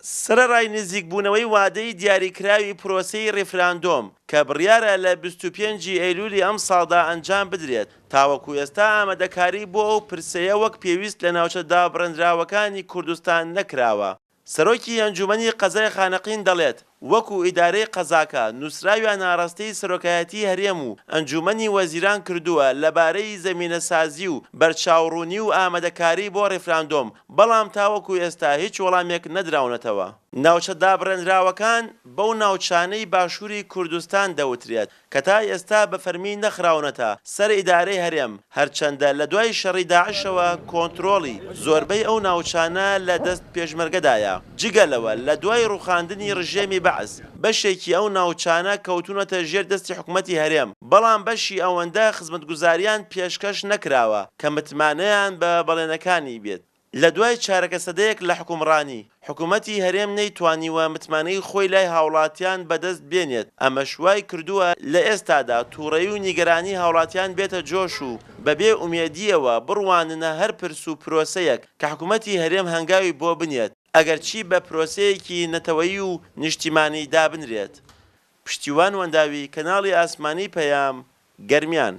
سەرەڕای نزیکبوونەوەی وادەی دیاریکراوی پرۆسەی ڕیفراندۆم کە بڕیارە لە 25 ی ئەیلولی ئەمساڵدا ئەنجام بدرێت، تاوەکو ئێستا ئامادەکاری بۆ ئەو پرسەیە وەک پێویست لە ناوچە دابڕێنراوەکانی کوردستان نەکراوە. سەرۆکی ئەنجوومەنی قەزای خانەقین دەڵێت، وەکو ئیدارەی قەزاکە نووسراویان ئاڕاستەی سەرۆکایەتیی هەرێم و ئەنجوومەنی وەزیران کردووە لەبارەی زەمینەسازی و بەرچاوڕوونی و ئامادەکاری بۆ ڕیفراندۆم، بەڵام تاوەکو ئێستا هیچ وەڵامێک نەدراونەتەوە. ناوچە دابڕێنراوەکان بەو ناوچانەی باشووری کوردستان دەوترێت کە تا ئێستا بە فەرمی نەخراونەتە سەر ئیدارەی هەرێم، هەرچەندە لە دوای شەڕی داعشەوە کۆنترۆڵی زۆربەی ئەو ناوچانە لە دەست پێشمەرگەدایە، جگە لەوە لە دوای ڕووخاندنی ڕژێمی بەعس بەشێکی ئەو ناوچانە کەوتوونەتە ژێر دەستی حکومەتی هەرێم، بەڵام بەشی ئەوەندە خزمەتگوزاریان پێشکەش نەکراوە کە متمانەیان بە بەڵێنەکانی بێت. لە دوای چارەکە سەدەیەک لە حوکمڕانی، حکومەتی هەرێم نەیتوانیوە متمانەی خۆی لای هاوڵاتیان بەدەست بێنێت، ئەمەش وای کردووە لە ئێستادا توڕەیی و نیگەرانی هاوڵاتیان بێتە جۆش و بە بێ ئومێدییەوە بڕواننە هەر پرس و پرۆسەیەک کە حکومەتی هەرێم هەنگاوی بۆ بنێت، ئەگەرچی بە پرۆسەیەکی نەتەوەیی و نیشتیمانی دابنرێت. پشتیوان وەنداوی، کەناڵی ئاسمانی پەیام، گەرمیان.